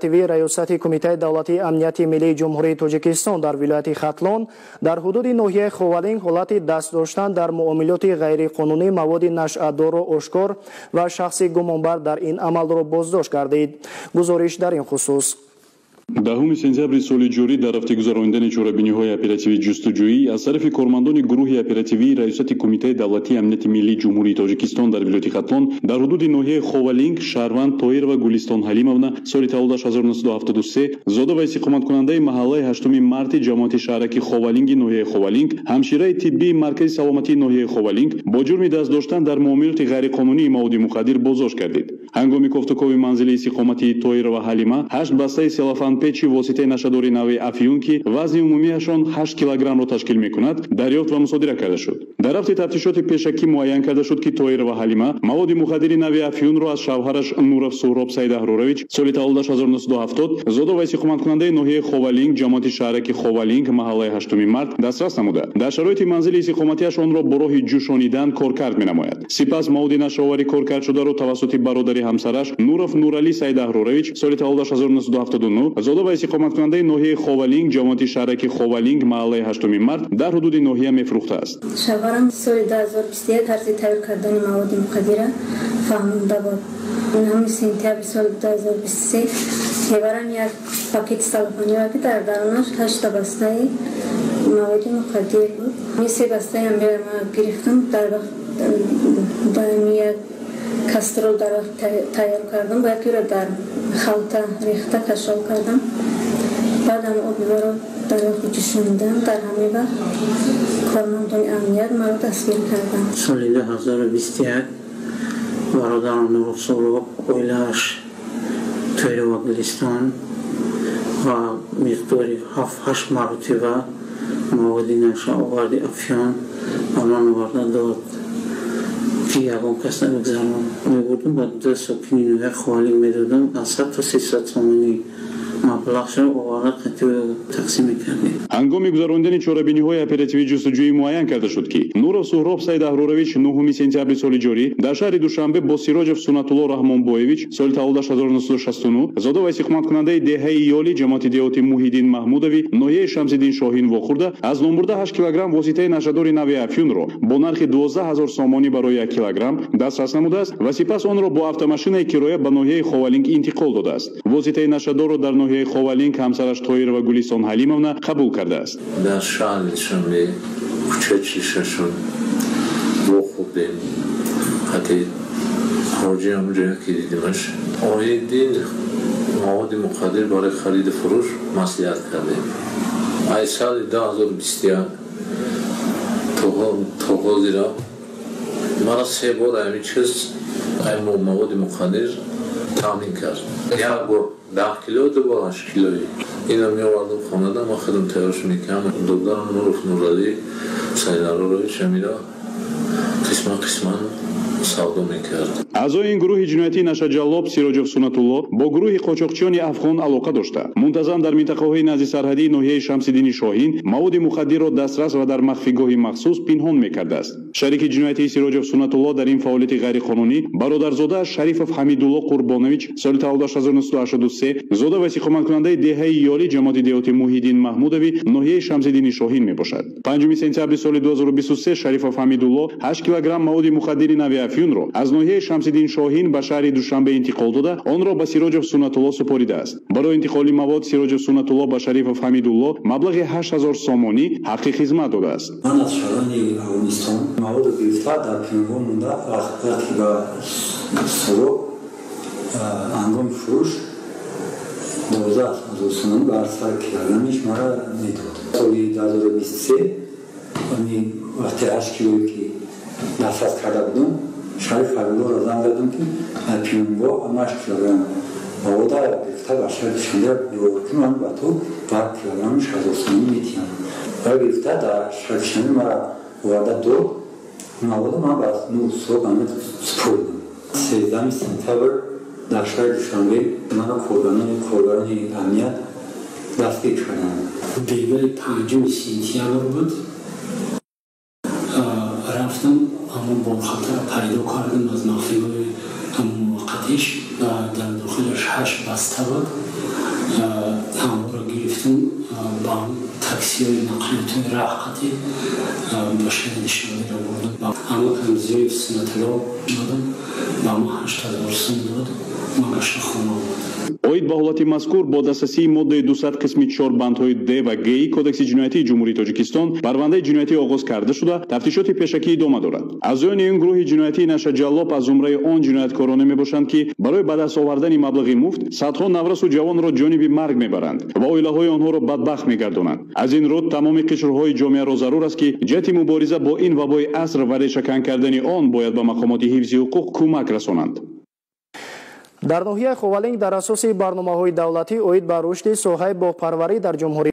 оперативии Раёсати Кумитаи давлатии амнияти миллии Ҷумҳурии Тоҷикистон дар вилояти Хатлон дар ҳудуди ноҳияи Ховалинг ҳолати даст доштан дар муомилоти ғайриқонунии маводи нашъадорро ошкор ва шахси гумонбар дар ин амалро боздошт гардид. Гузориш дар ин хусус. 10 сентябри соли ҷорӣ дар рафти гузаронидани чорабиниҳои оперативии ҷустуҷӯӣ аз тарафи кормандони гурӯҳи оперативии Раёсати Кумитаи давлатии амнияти миллии Ҷумҳурии Тоҷикистон дар вилояти Хатлон дар ҳудуди ноҳияи Ховалинг шаҳрванд Тоирова Гулистон Ҳалимовна соли таваллудаш 1973 зода ва истиқоматкунандаи маҳаллаи 8 марти ҷамоати шаҳраки Ховалинги ноҳияи Ховалинг, ҳамшираи тиббии маркази саломатии ноҳияи Ховалинг бо ҷурми даст доштан дар муомилоти ғайриқонунии маводи мухаддир боздошт гардид. Ҳангоми кофтукови манзили истиқоматии Тоирова Ҳалима 8 бастаи селофан печи воситаи нашъадори нави афюн, ки вазни умумиашон 8 килограммро ташкил мекунад, дарёфт ва мусодира карда шуд. Дар рафти тафтишоти пешакӣ муайян карда шуд, ки Тоирова Ҳалима маводи мухаддири нави афюнро аз шавҳараш Нуров Суҳроб Саидаҳрорович соли таваллудаш 1970 зода ва истиқоматкунандаи ноҳияи Ховалинг ҷамоати шаҳраки Ховалинг маҳаллаи 8 март дастрас намуда, дар шароити манзили истиқоматиаш онро бо роҳи ҷӯшонидан коркард менамояд. Сипас маводи нашъаовари коркардшударо тавассути бародари ҳамсараш Нуров Нуралӣ Саидаҳрорович соли таваллудаш 1979 зода ва истиқоматкунандаи ноҳияи Ховалинг ҷамоати шаҳраки Ховалинг маҳаллаи 8 март дар ҳудуди ноҳия мефурӯхтааст. Шавҳарам соли 2021 тарзи тайёр кардани маводи мухаддирро фаҳмонда буд. 9 сентябри соли 2023 ҳеварам як пакети салофаниро, ки дар дарунаш 8 бастаи маводи мухаддир буд. Ми се бастаи гирифтам, дар вақт дар як кастрол дар вақт тайёр кардам, бояд ки дар халта рехта кашол кардам. Баъдам обиворо дар вақти ҷӯшонидам, дар ҳамин вақт кормандони амният маро дастгир карданд. Соли 2021 бародарам Нуров Суҳроб, оилааш Тоирова Гулистон ва миқдори 7-8 маротиба маводи нашъаоварди афён ба ман оварда дод, ки ягон кас намегзарон. Мебурдам ба ду сокини ноҳияи Ховалинг медодам, аз 100 то 300 сомонӣ маблағшро оварда қатъи тақсим мекардем. Ҳангоми гузаронидани чорабиниҳои оперативии ҷустуҷӯӣ муайян карда шуд, ки Нуров Суҳроб Саидаҳрорович 9 сентябри соли ҷорӣ дар шаҳри Душанбе бо Сироҷев Сунатулло Раҳмонбоевич соли таваллудаш 1969 зода ва истиқоматкунандаи деҳаи Ёли ҷамоати деҳоти Муҳиддин Маҳмудови ноҳияи Шамсиддин Шоҳин вохӯрда, аз номбурда 8 килограмм воситаи нашъадори нави афюнро бо нархи 12 000 сомонӣ барои 1 килограмм дастрас намудааст ва сипас онро бо автомашинаи кироя ба ноҳияи Ховалинг интиқол додааст. Воситаи нашъадорро дар ноҳияи Ховалинг ҳамсараш Тоирова Гулистон Ҳалимовна қабул кардааст. Дар шаҳри Душанбе кӯчаи 46 вохӯрдем. Ҳатто ҳоҷи ҳамҷоя ки дидимаш, оиди маводи мухаддир барои хариду фурӯш маслиҳат кардем. Ай соли 2021 то ҳозира мара се бор ҳамин чиз ай маводи мухаддир таъмин кард. Як бор 10 кило, ду бор 8 килои. Инро меовардам хонада, ман худам тайёрш мекардам. Додарам Нуров Нуралӣ Саидаҳрорович ҳамиро қисман қисман савдо мекард. Аъзои ин гурӯҳи ҷиноятии нашъаҷаллоб Сироҷов Сунатулло бо гурӯҳи қочоқчиёни афғон алоқа дошта, мунтазам дар минтақаҳои назди сарҳадии ноҳияи Шамсиддини Шоҳин маводи мухаддирро дастрас ва дар махфигоҳи махсус пинҳон мекардааст. Шарики ҷиноятии Сироҷов Сунатулло дар ин фаъолияти ғайриқонунӣ бародарзодааш Шарифов Ҳамидулло Қурбонович соли таваллудаш 1983 зода ва истиқоматкунандаи деҳаи Ёли ҷамоати деҳоти Муҳиддин Маҳмудови ноҳияи Шамсиддини Шоҳин мебошад. 5 сентябри соли 2023 Шарифов Ҳамидулло 8 килограмм маводи мухаддири нави афюнро аз ноҳияи Шамсиддин Шоҳин ба шаҳри Душанбе интиқол дода, онро ба Сироҷов Сунатулло супоридааст. Барои интиқоли мавод Сироҷов Сунатулло ба Шарифов Ҳамидулло маблағи 8000 сомонӣ ҳаққи хизмат додааст. Ман аз шаҳрванди Афғонистон маводро гирифта дар пинҳон монда, вақте ба Суҳроб ҳангоми фурӯш 12 000 сомонӣ ба ҳар 100 килограммиш мара медод. Соли 2023 вақте 8 килое ки дастрас карда будам, Шариф Ҳабибуллоро занг задам, ки дар пинҳонгоҳ 8 килограмм мавода гирифта ба шаҳри Душанбе биёвар, ки ман ба ту ба ҳар килограммиш 1000 сомонӣ метиҳам. Ва гирифта дар шаҳри Душанбе мара оварда дод. Мавода ман ба Суҳроб ҳамин супоридам. 13 сентябр дар шаҳри Душанбе маро коргарони амният дастгир карданд. Бегоҳи 5 сентябр буд. Рафтам ҳамон борхалтаро пайдо кардам аз махфигоҳи ҳамон муваққатиш ва дар дохилаш 8 баста буд. Ҳамаро гирифтам, ба таксиҳои нақлиётии роҳқатӣ ба шаҳри Душанберо бурдам. Ҳамакам Зиёев Сунатулло додам, ба ма 8000 сум дод, ма гашта хона омадам. Оид ба ҳолати мазкур бо дастрасии моддаи 200 қисми 4 бандҳои Д ва Г Кодекси ҷиноятии Ҷумҳурии Тоҷикистон парвандаи ҷиноятӣ оғоз карда шуда, тафтишоти пешакӣ идома дорад. Аъзоёни ин гурӯҳи ҷиноятии нашъаҷаллоб аз зумраи он ҷинояткороне мебошанд, ки барои ба даст овардани маблағи муфт садҳо наврасу ҷавонро ҷониби марг мебаранд ва оилаҳои онҳоро бадбахт мегардонанд. Аз ин рӯ тамоми қишрҳои ҷомеаро зарур аст, ки ҷиҳати мубориза бо ин вабои аср ва решакан кардани он бояд ба мақомоти ҳифзи ҳуқуқ кӯмак расонанд. Дар ноҳияи Ховалинг дар асоси барномаҳои давлатӣ оид ба рушди соҳаи боғпарварӣ дар ҷумҳурӣ